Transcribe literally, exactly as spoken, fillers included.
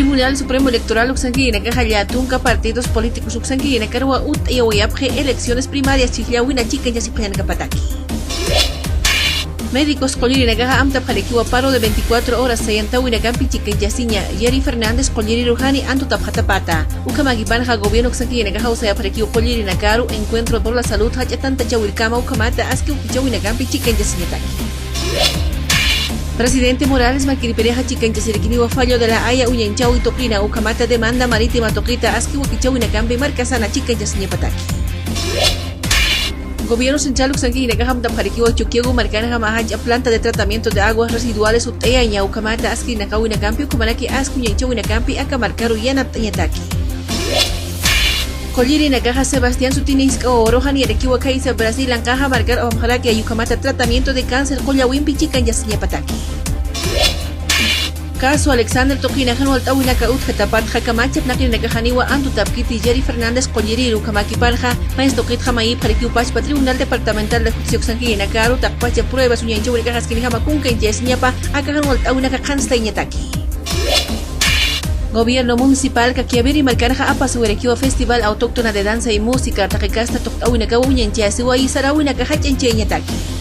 Tribunal Supremo Electoral uksankïnakaxa llätunka partidos políticos uksankïnakarwa utt'ayawayapxi elecciones primarias chhijllawina chikanchasipxañanakapataki. Médicos qullirinakaxa amtapxarakiwa paro de veinticuatro horas sayantawinakampi chikanchasiña, Jerry Fernández qulliriru jani antutapxatapata. Ukhamäkipanxa gobierno uksankïnakaxa usayapxarakiw qullirinakaru Encuentro por la Salud jach'a tantachawirkama ukhamata aski wakichäwinakampi chikanchasiñataki. Presidente Morales makiripirixa chikanchasirikiniwa fallo de la Haya uñañchäwi tuqina ukhamata demanda marítima tuqita aski wakichäwinakampi markasana chikanchasiñapataki. Gobierno central uksankïnakaxa amtapxarakiwa Chukiyawu markanxa mä jach'a planta de tratamiento de aguas residuales utt'ayaña ukhamata askirinakawinakampi ukhamaraki aski uñañchäwinakampi aka markaru yanapt'añataki. Qullirinakaxa Sebastián Sutini jisk'a wawaruxa niyarakiwa khaysa Brasil anqaxa markar apamxaraki ay ukhamata tratamiento de cáncer qullawimpi chikanchasiñapataki. Caso Alexander tuqina jan walt'äwinaka utjatapatxa kamachap naqirinakaxaniwa antutapkiti Jerry Fernández qulliriru ukhamäkipanxa mayas tuqitxa mayipxarakiw pachpa Tribunal Departamental de Justicia uksankïnakaru taqpacha pruebas uñañchäwinakax askinijama kunkanchayasiñapa aka jan walt'äwinaka qhanstayñataki. Gobierno municipal Caquiaviri markanxa apasiwirakiwa Festival Autóctona de Danza y Música taqi kasta tuqt'äwinakawa uñañchayasiwa isaräwinaka jach'añchayañataki.